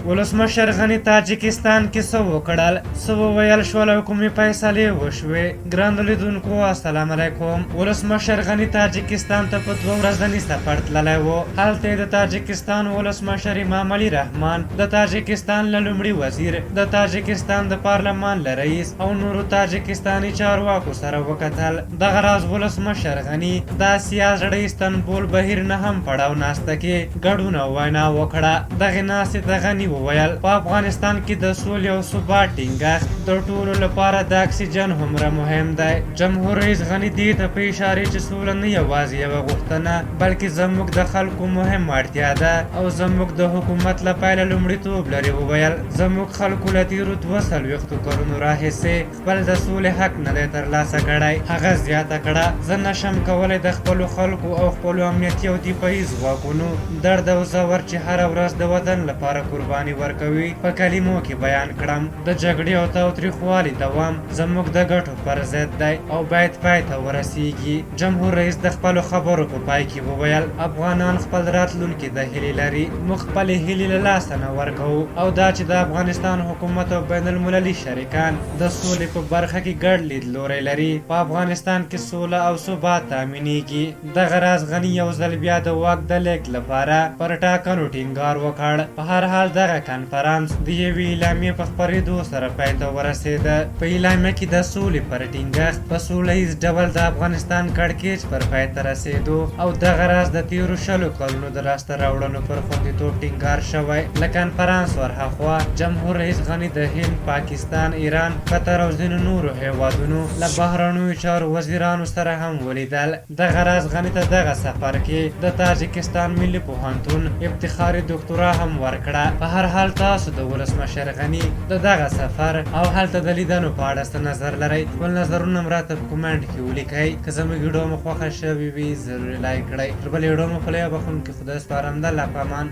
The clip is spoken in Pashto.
ولسمشر غني تاجکستان کې څه وکړل، څه وویل شول او کومې فیصلې وشوې؟ ګرانو لیدونکو السلام علیکم. ولسمشر غني تاجکستان ته په 2 ورځني سفر تللی و. هلته یې د تاجکستان ولسمشر امام علي رحمان، د تاجکستان له لومړي وزیر، د تاجکستان د پارلمان له رئیس او نورو تاجکستاني چارواکو سره وکتل. دغه راز ولسمشر غني د اسیا زړه استانبول بهیر نه هم پړاو ناسته کې ګډون او وینا وکړه. دغې ناستې ته غني وویل، په افغانستان کې د سولې او ثبات ټینګښت د ټولو لپاره د اکسیجن هومره مهم دی. جمهور رئیس غني دې ته په اشارې چې سوله نه یوازې یوه غوښتنه بلکې زموږ د خلکو مهمه اړتیا ده او زموږ د حکومت له پیله لومړیتوب لري وویل، زموږ خلکو له تېرو 42 کلونو راهیسې خپل د سولې حق نه دی ترلاسه کړی. هغه زیاته کړه، زه نشم کولی د خپلو خلکو او خپلو امنیتي او دفاعي ځواکونو درد او ځور چې هره ورځ د وطن لپاره قرباني ورکوي په کلمو کې بیان کړم. د جګړې او تاوتریخوالي دوام زموږ د ګټو پر ضد دی او باید پای ته ورسیږي. جمهور رئیس د خپلو خبرو په پای کې وویل، افغانان خپل راتلونکي ته هیلې لري، موږ خپلې هیلې له لاسه نه ورکوو او دا چې د افغانستان حکومت او بین المللي شریکان د سولې په برخه کې ګډ لیدلوری لري، په افغانستان کې سوله او ثبات تامینیږي. دغه راز غني یو ځل بیا د واک د لېږد لپاره پر ټاکنو ټینګار وکړ. په هر حال دغه کنفرانس د یوې اعلامیې په خپرېدو سره پای ته ورسېده. په اعلامیه کې د سولې پر ټینګښت، په سوله ییز ډول د افغانستان کړکېچ پر پای ته رسېدو او دغه راز د تېرو 20 کلونو د لاسته راوړنو پر خوندیتوب ټینګار شوی. له کنفرانس ورهاخوا جمهور رئیس غني د هند، پاکستان، ایران، قطر او ځینو نورو هېوادونو له بهرنیو چارو وزیرانو سره هم ولیدل. دغه راز غني ته دغه سفر کې د تاجکستان ملي پوهنتون افتخاري دوکتورا هم ورکړه. په هر حال تاسو د ولسمشر غني د دغه سفر او هلته د لیدنو په اړه څه نظر لرئ؟ خپل نظرونه هم راته په comment کې ولیکئ. که زموږ ویډیو مو خوښه شوې وي ضرور یې like کړئ. تر بلې ویډیو مو په لویه بخښونکي خدای سپارم. د الله په امان.